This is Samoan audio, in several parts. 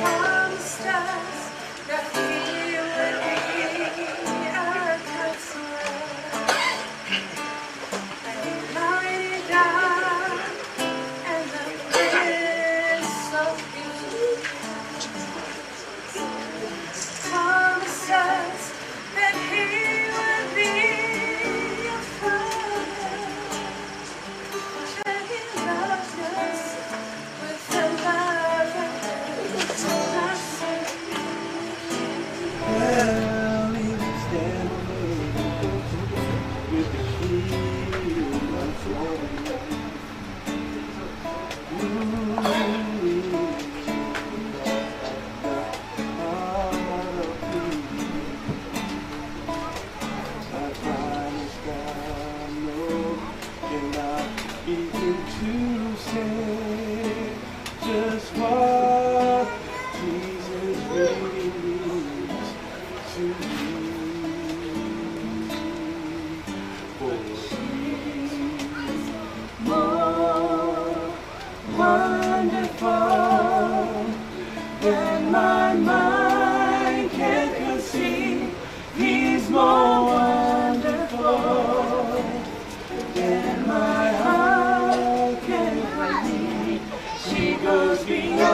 Promised us that He would be our counselor and mighty God and the Prince of Peace. Promised us that He would be a father, that He loved us with a love that cannot cease. Well, he was standing with the king of glory. Heart of peace. I promise God, no, cannot begin to say just what Jesus really means to me. For He's more wonderful than my mind can conceive. He's more wonderful than my heart can believe. She goes beyond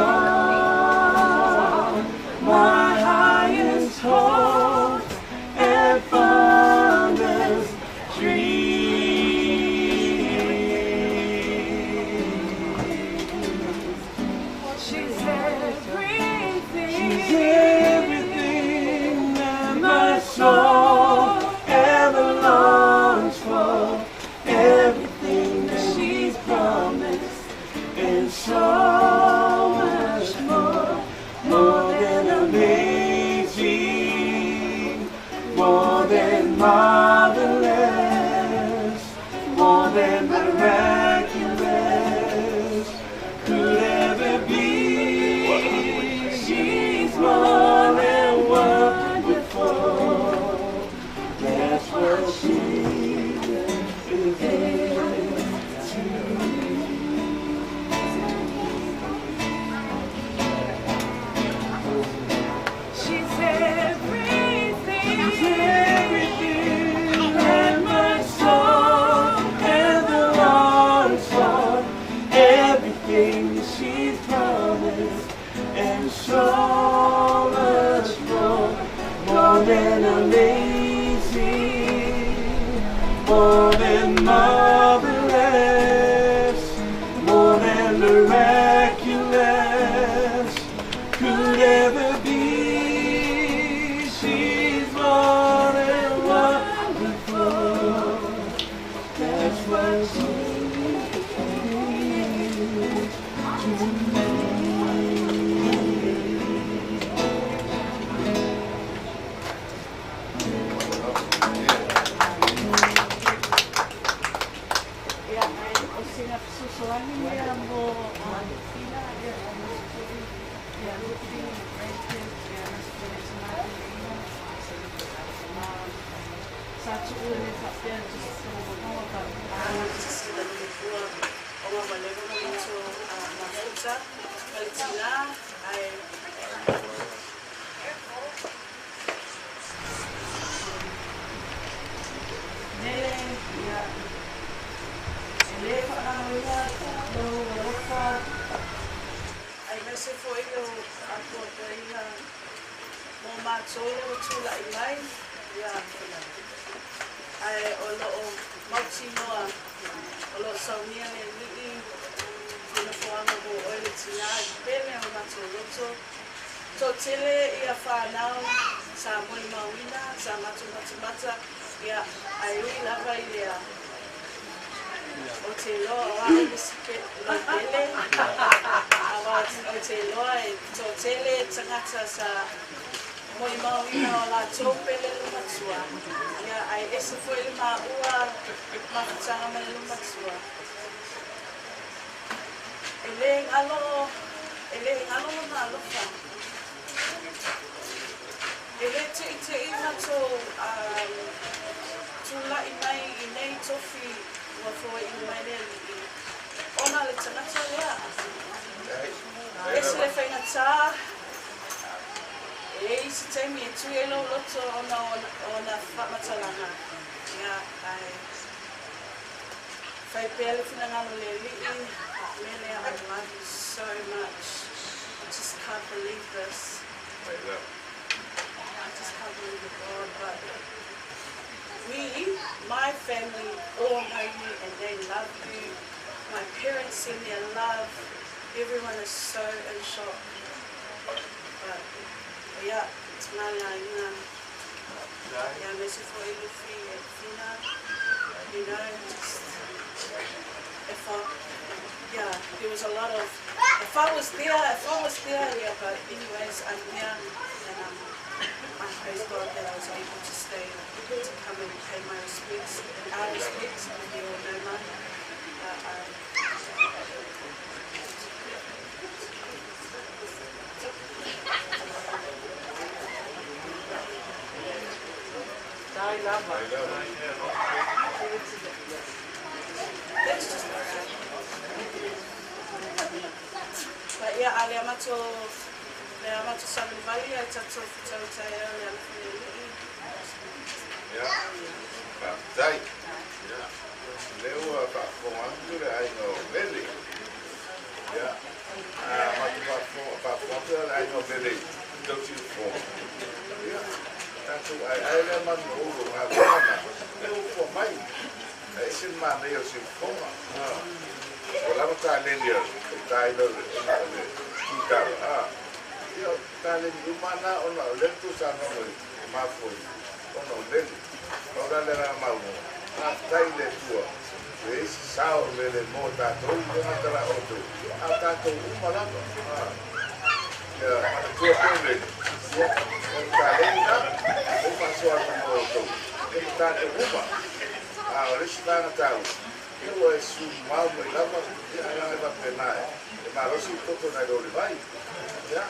my highest hopes and fondest dreams. She's everything. She's everything that my soul ever longs for. Everything that she's promised, and so much more. More than amazing, more than marvelous, more than miraculous could ever be. She's more than wonderful. That's what she is to me. She's everything. She's everything that my soul ever longs for. Everything that she's promised, and so much more. More than amazing, more than marvelous, more than miraculous could ever be. She's more than wonderful. That's what she is to me. Ia, ai o sina fesoasoani ia mo fila ia o aemaise foi ia Rupi ma grandkids ia aemaise foi le tamātiliina sa tuu e le faapea just but Sila le o ma valeva ma matou mafuta ma le tinā ae Nele ia e lē faagaloina lou alofa aemaise foʻi lou atoatoaina mo matou le ua tulaʻi mai ia ae o loo mautinoa o loo saunia le alii i nofoaga mo oe le tinā i pele o matou loto toʻatele ia fanau sa molimauina sa matou matamata ia ae ui lava i lea o te loa o a'u lisi laupele aua o te loa e toʻatele tagata sa molimauina o latou pele lumatua ia ae ese foʻi le maua mafutaga ma le lumatua e lē galo e lē galo lona alofa e lē teʻiteʻi matou tulaʻi mai i nei tofi ua foaiina mai le alii ona le Ese le faigata, e i ai se taimi e tui ai lou loto ona o ana faamatalaga, ia, ae fai pea le finagalo o le Alii. Mele, I love you so much. I just can't believe this. I just can't believe it, God, but we, my family, all know you and they love you. My parents send their love. Everyone is so in shock. But yeah, it's my aiga. Yeah, aemaise foi Lufi and Fina. Just if I, yeah, there was a lot of, if I was there, if I was there, yeah, but anyways, I'm here and I praise God that I was able to stay, to come and pay my respects, and our respects, and you all know mine. But, that's just okay. But yeah, a lea matou, lea matou savalivali ai tatou fetautai ai le alofa o le Alii. Ia, faafetai. Ia, lea ua faafofoga atu le aiga o Mele. Ia, a matou faafofoga, faafofoga atu le aiga o Mele i tausi fofoga. Ia, tatou aeae lea manu o ulo galuega na, lea ua fua mai. Ae ese le manaia o siufofoga. Ua lava taleni o le taina o le kikara. Ia, o taleni uma na ona o lea tou saunoa mai e mafua ona o Mele. Pau la le agaga maualuga, faafetai i le Atua, e i ai se sao o Mele mo tatou, e le gata la outou, a o tatou uma lava. Ia manatua pea Mele, ia, o le taleni na, ua faasoa atu mo outou, e ma tatou uma. A o le isi vaega taua, ia ua e sumau mai lava, ia ae leaga e faapena e, e malosi le toto nai lo le vai. Ia,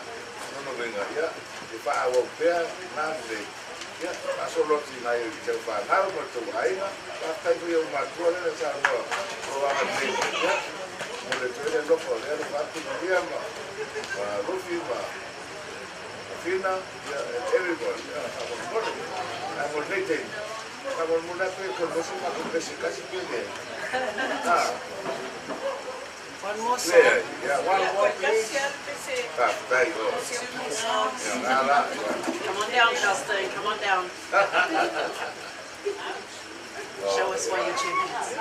lona uiga, ia, e faaauau pea na lelei, ia, faasolo atu i nai o tau fanau ma le tou aiga, faafetai foi i ou matua lea na saunoa o lo agalelei mai, ia, mo le toe le alofa o lea alofa atu Maria ma, ma Rufi ma, ma Fina, ia, and everybody, ia, faamolemole. Ae mo lenei taimi, faamolemole atu e toe maua se matou pese tasi pe leai. Ah. One more song. Leai, ia, one more Ia, please. kasi lava le pese. Faafetai, o. Two more songs. Ia, na la, ia. Come on down, Justin. Come on down. Show us why you're champions.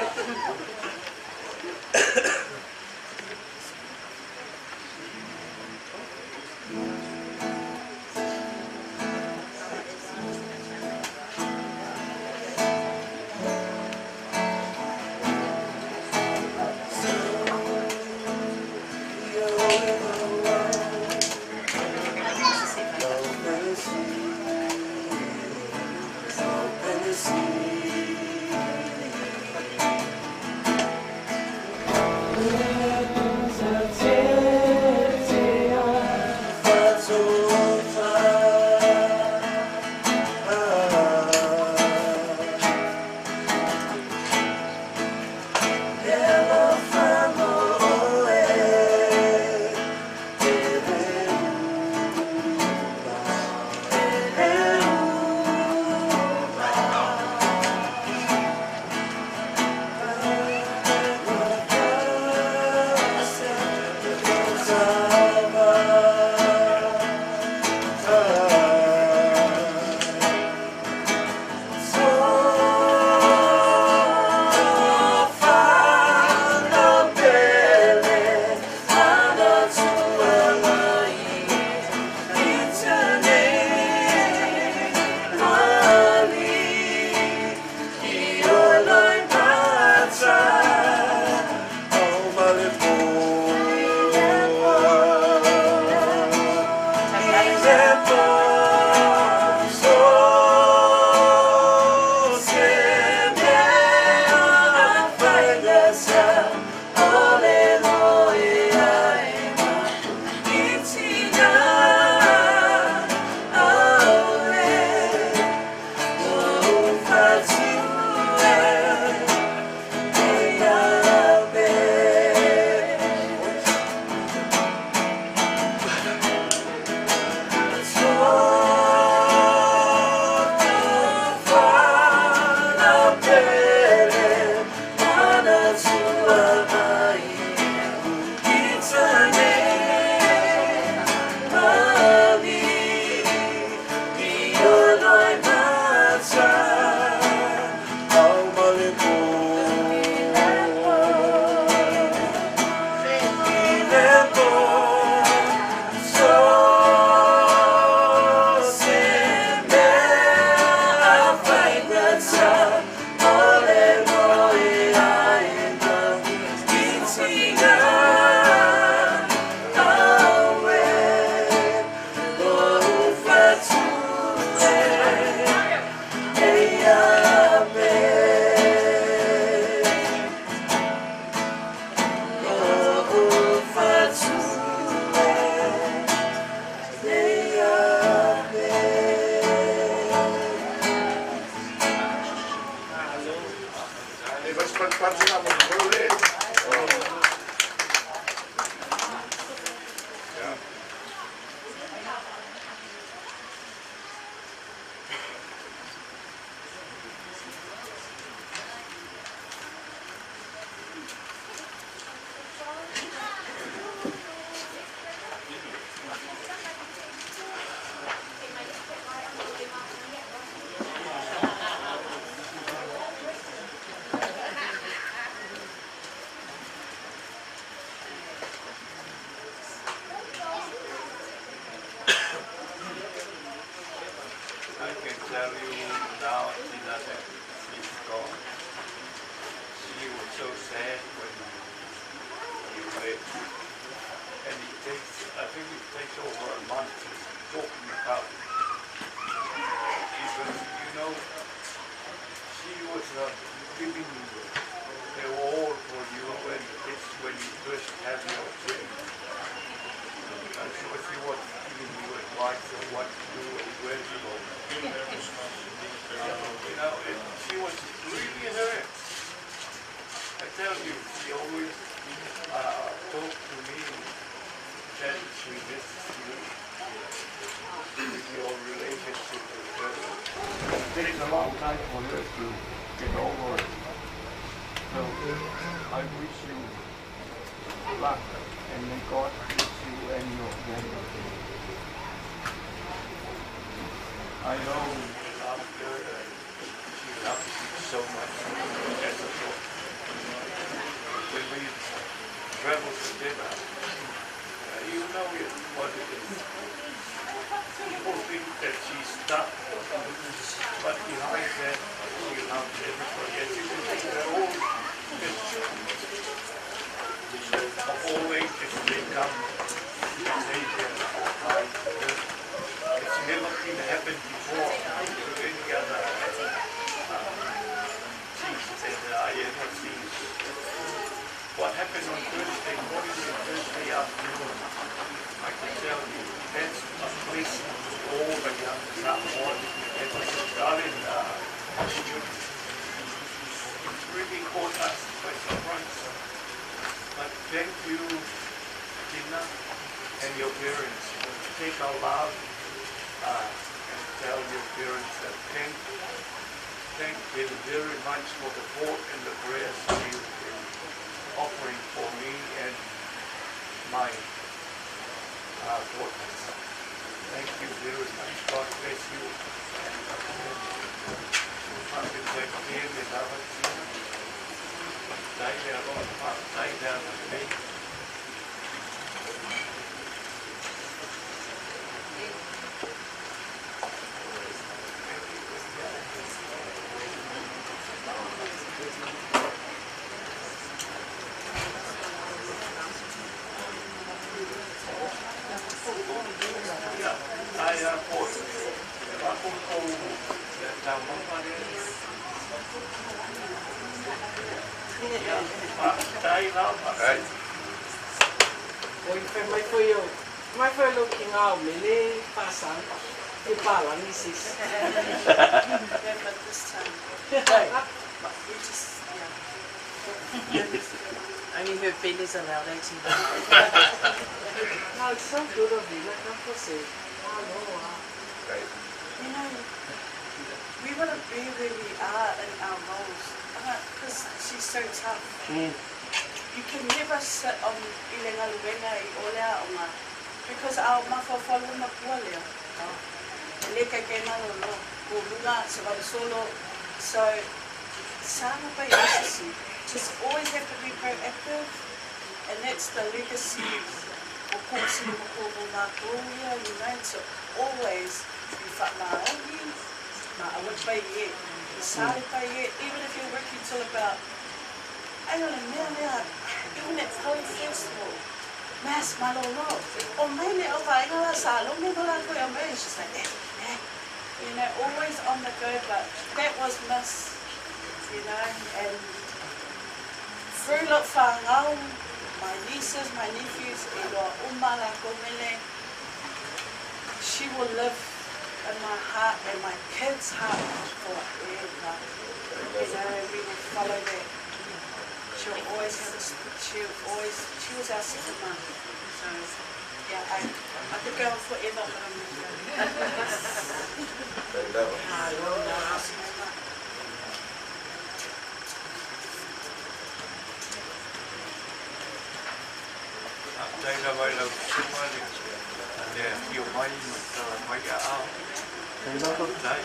E vai se participar mo le. Ja. I can tell you now, Tina, that she's gone. She was so sad when you left. And it takes, I think it takes over a month talking about it. Because, you know, she was giving her all for you and the kids when you first have your twins. I'm sure she was giving you advice on what to do and where to go. You know, and she was really hurt. I tell you, she always talked to me that she misses you, with your relationship with her. It takes a long time for her to get over it. So I wish you luck, and may God bless you and your family. I know you love her and she loves you so much as a daughter. When we travel together, you know it, what it is. People think that she's tough, but behind that, she loves everybody. As you can see, they're all the children of all ages, they come and say their hi to her. It's never been happened before to any other chief that I ever seen. What happened on Thursday morning and Thursday afternoon, I can tell you, that's a blessing to all the young Samoan and the Australian students. It's really caught us by surprise. But thank you, Tina, and your parents. Take our love and tell your parents that thank them very much for the support and the prayers you've been offering for me and my daughters. Thank you very much. God bless you. And Oi, mai foi looking out mele pasang e palang sis. Yeah, but this time, we just, yeah. Only her belly's allowed, eh, Tina? No, it's so good of you. Like I'm say, aloha. Right. You know, we want to be where we are in our roles, because she's so tough. You can never sit on ilenga luenga i olea o ngā, because our mawhawhalo na pua lea. Le kai kai nalo no, ko lunga, se wale solo. So, sana pa i just always have to be proactive, and that's the legacy o kō sini mo kō mo ngā kōia, you know, to always be whaamaogi, ma awa pai e, sare pai e, even if you're working till about, I don't know, mea mea, Even at Poe Festival, mass malolo. O mai le au vaega la sa lo me ma lakou e aumai. She's like, eh, eh. You know, always on the go, but that was Miss, you know, and through lou fanau, my nieces, my nephews, e loa uma lakou mele, she will live in my heart and my kids' heart forever. You know, we will follow that. She'll always have a, she'll always, she was our second mum. So, yeah, I could go on forever, but I'm not going. They love it. Faafetai lava i lau Susuga le afio mai ma le tala mai aao. Faafetai.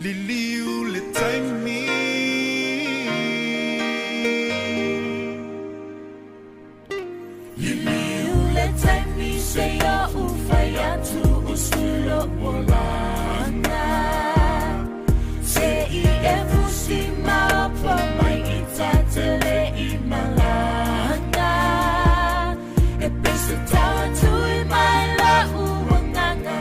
Liliu le taimi. Liliu le taimi seia ou fai atu usu lou olaga. Se i e fusi maopo mai i ta tele i malaga. E pei se taua tui mai la'u agaga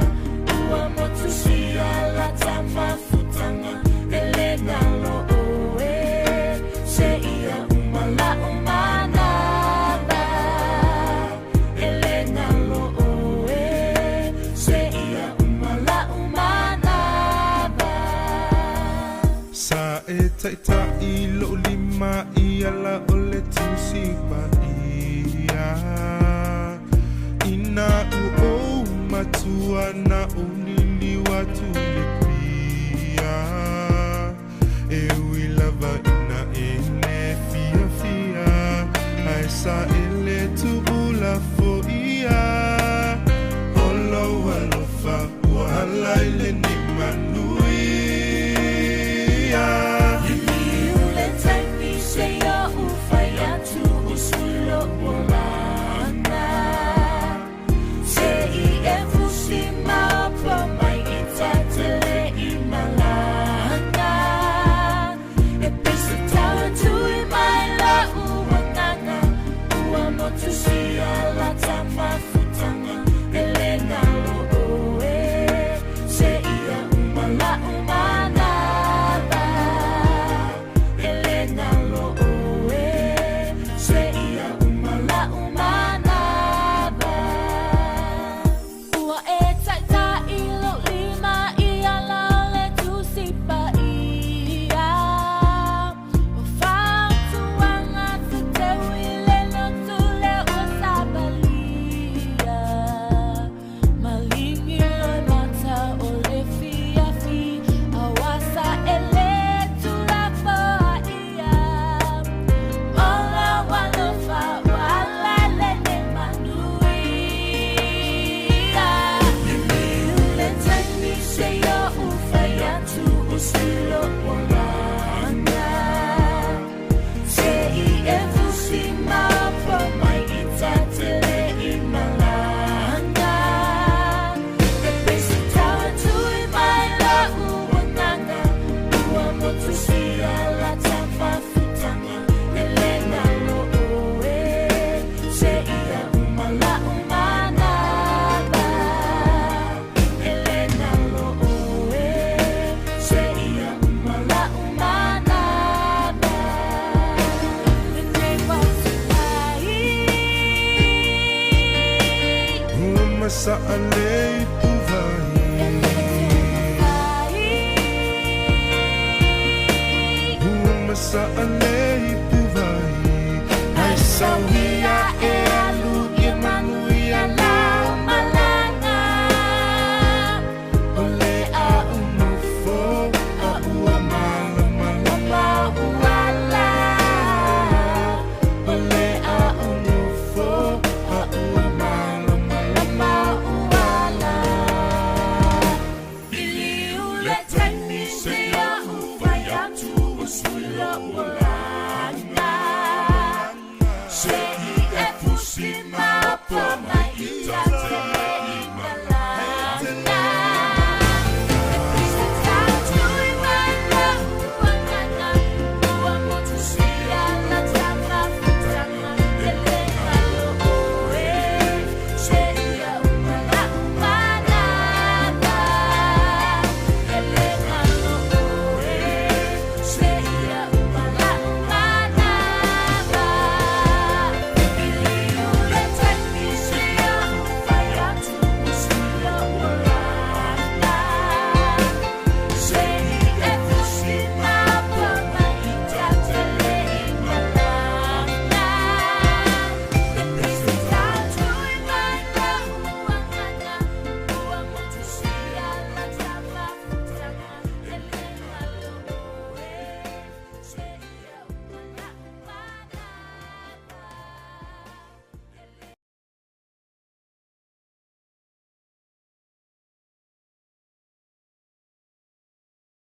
ua motusia lata mafutaga e le galo ʻoe seia uma la'u manava e le galo ʻoe seia uma la'u manava. Sa e taita'i lo'u lima i ala o le Tusi Paia. Ina ua ou matua na ou liliu atu i le pia. E ui lava ina e le fiafia, ae sa e le tuulafoia. O lou alofa ua ala i lenei manuia. Liliu le taimi seia ou fai atu usu lou olaga. Se i e fusi maopo mai i ta tele i malaga. E pei se taua tui mai la'u agaga ua motusia lata mafutaga e le galo ʻoe seia uma la'u manava e le galo ʻoe seia uma la'u manava. Ua e taita'i lou lima i ala o le Tusi Paia. O fautuaga ta teu i le lotu lea ua savalia. Maligi loimata o le fiafi auā sa e le tuulafoaia. O lou alofa ua ala i lenei manuia. Liliu le taimi seia ou fai atu usu lou olaga. Se i e fusi maopo mai i ta tele i malaga. E pei se taua tui mai la'u agaga ua motusia lata mafutaga e le galo ʻoe seia uma la'u manava e le galo ʻoe seia uma la'u manava. Lenei uatumai. Ua masa'a le ipuvai. Ua masa'a le ipuvai. Ae sauia.